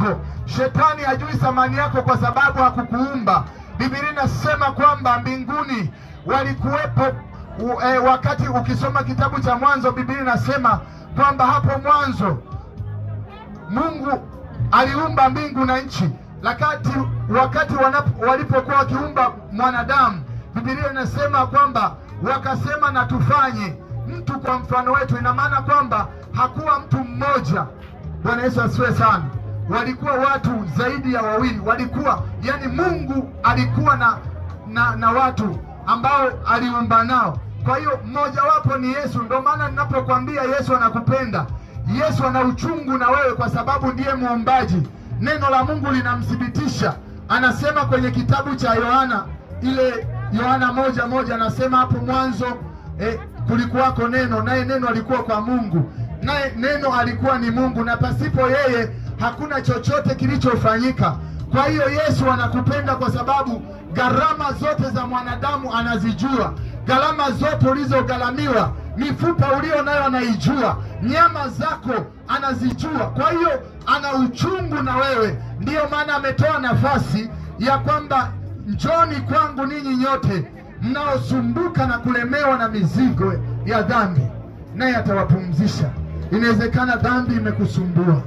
yako. Shetani hajui thamani yako kwa sababu hakukuumba. Biblia inasema kwamba mbinguni walikuwepo wakati ukisoma kitabu cha Mwanzo, Biblia inasema kwamba hapo mwanzo Mungu aliumba mbingu na nchi. Lakati wakati walipokuwa wakiumba mwanadamu, Biblia inasema kwamba wakasema na tufanye mtu kwa mfano wetu. Ina maana kwamba hakuwa mtu mmoja. Bwana Yesu asifiwe sana. Walikuwa watu zaidi ya wawili, walikuwa yani, Mungu alikuwa na watu ambao aliumba nao. Kwa hiyo mmojawapo ni Yesu. Ndio maana ninapokuambia Yesu anakupenda, Yesu ana uchungu na wewe kwa sababu ndiye muumbaji. Neno la Mungu linamthibitisha, anasema kwenye kitabu cha Yohana, ile Yohana 1:1, anasema hapo mwanzo kulikuwako neno, naye neno alikuwa kwa Mungu, naye neno alikuwa ni Mungu, na pasipo yeye hakuna chochote kilichofanyika. Kwa hiyo Yesu anakupenda kwa sababu gharama zote za mwanadamu anazijua, gharama zote ulizogharamiwa, mifupa ulio nayo anaijua, nyama zako anazijua. Kwa hiyo ana uchungu na wewe, ndiyo maana ametoa nafasi ya kwamba njoni kwangu ninyi nyote mnaosumbuka na kulemewa na mizigo ya dhambi, naye atawapumzisha. Inawezekana dhambi imekusumbua,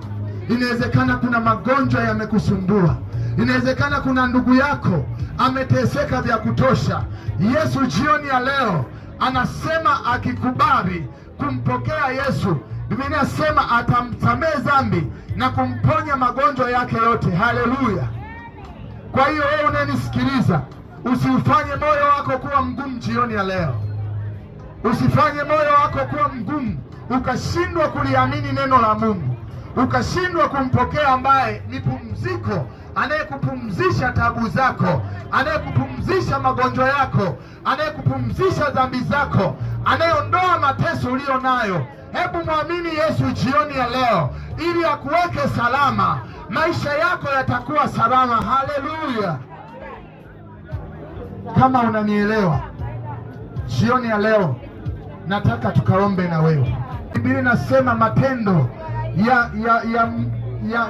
inawezekana kuna magonjwa yamekusumbua, inawezekana kuna ndugu yako ameteseka vya kutosha. Yesu jioni ya leo anasema akikubali kumpokea Yesu, Biblia inasema atamsamehe dhambi na kumponya magonjwa yake yote. Haleluya! Kwa hiyo wewe unanisikiliza, usiufanye moyo wako kuwa mgumu jioni ya leo. Usifanye moyo wako kuwa mgumu ukashindwa kuliamini neno la Mungu, ukashindwa kumpokea ambaye ni pumziko, anayekupumzisha tabu zako, anayekupumzisha magonjwa yako, anayekupumzisha dhambi zako, anayeondoa mateso uliyo nayo. Hebu mwamini Yesu jioni ya leo ili akuweke salama, maisha yako yatakuwa salama. Haleluya! Kama unanielewa, jioni ya leo nataka tukaombe na wewe. Biblia inasema matendo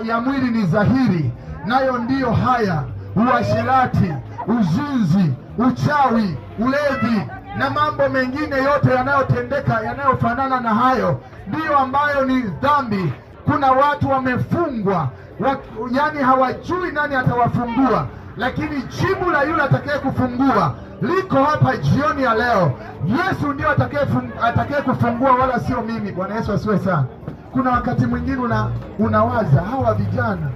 ya mwili ni dhahiri, nayo ndiyo haya: uasherati, uzinzi, uchawi, ulevi na mambo mengine yote yanayotendeka yanayofanana na hayo, ndiyo ambayo ni dhambi. Kuna watu wamefungwa, yani hawajui nani atawafungua, lakini jibu la yule atakaye kufungua liko hapa jioni ya leo. Yesu ndio atakaye kufungua, wala sio mimi. Bwana Yesu asiwe sana. Kuna wakati mwingine unawaza hawa vijana